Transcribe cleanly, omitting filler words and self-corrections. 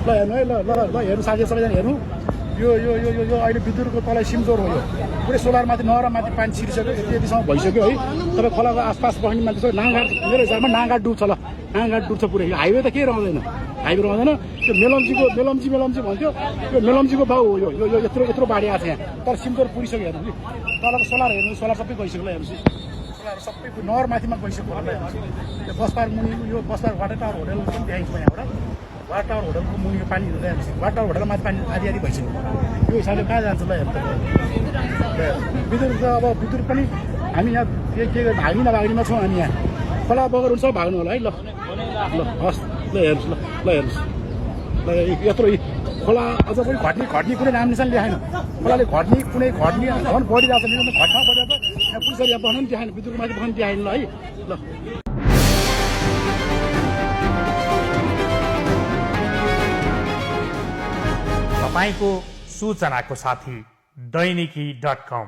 ल हेर्नु है, ल ल ल हेर्नु साथी सबैजना हेर्नु, यो यो यो यो यो अहिले विद्युतको तलै सिमजोर हो, यो पुरै सोलरमाथि नहरमाथि पानी छिरिसक्यो, यतिसम्म भइसक्यो है। तपाईँ खोलाको आसपास बस्ने मान्छे छ, नाङघाट मेरो हिसाबमा नाङघाट डुब्छ, ल नाङघाट डुब्छ पुरै। यो हाइवे त केही रहँदैन, हाइवे रहँदैन। यो मेलम्ची भन्थ्यो, यो मेलम्चीको बाउ हो, यो यो यत्रो यत्रो बाढी आएको छ यहाँ, तर सिमजोर पुगिसक्यो हेर्नु कि। तलको सोलर हेर्नु, सोलर सबै गइसक्यो, ल हेर्नुहोस्, सोलर सबै नहरमाथिमा गइसक्यो, ल हेर्नुहोस्। यो बस पार्क मुनि, यो bus park water tower hotel पनि देखाइन्छ यहाँबाट, वाटर टावर होटलको मुनिको पानी हेर्दा हेर्नुहोस्, वाटर टावर होटलमा माथि पानी आधी भइसक्यो। यो हिसाबले कहाँ जान्छ ल हेर्नु। विद्युत त अब विद्युत पनि हामी यहाँ के भाग्ने नभाग्नेमा छौँ हामी यहाँ। खोला बगर हुन्छ भाग्नु होला है, ल ल हस्, ल हेर्नुहोस्, ल हेर्नुहोस्, ल यत्रो खोला अझ पनि घट्ने कुनै नाम निशान लेखाएन। खोलाले घट्ने झन् बढिरहेको छ, घटना बढिरहेको छ। यहाँ पुलिसहरू यहाँ बस्न पनि देखाएन, विद्युतको माथि बस्न देखाएन ल है, ल। तपाईको सूचनाको साथी दैनिकी.com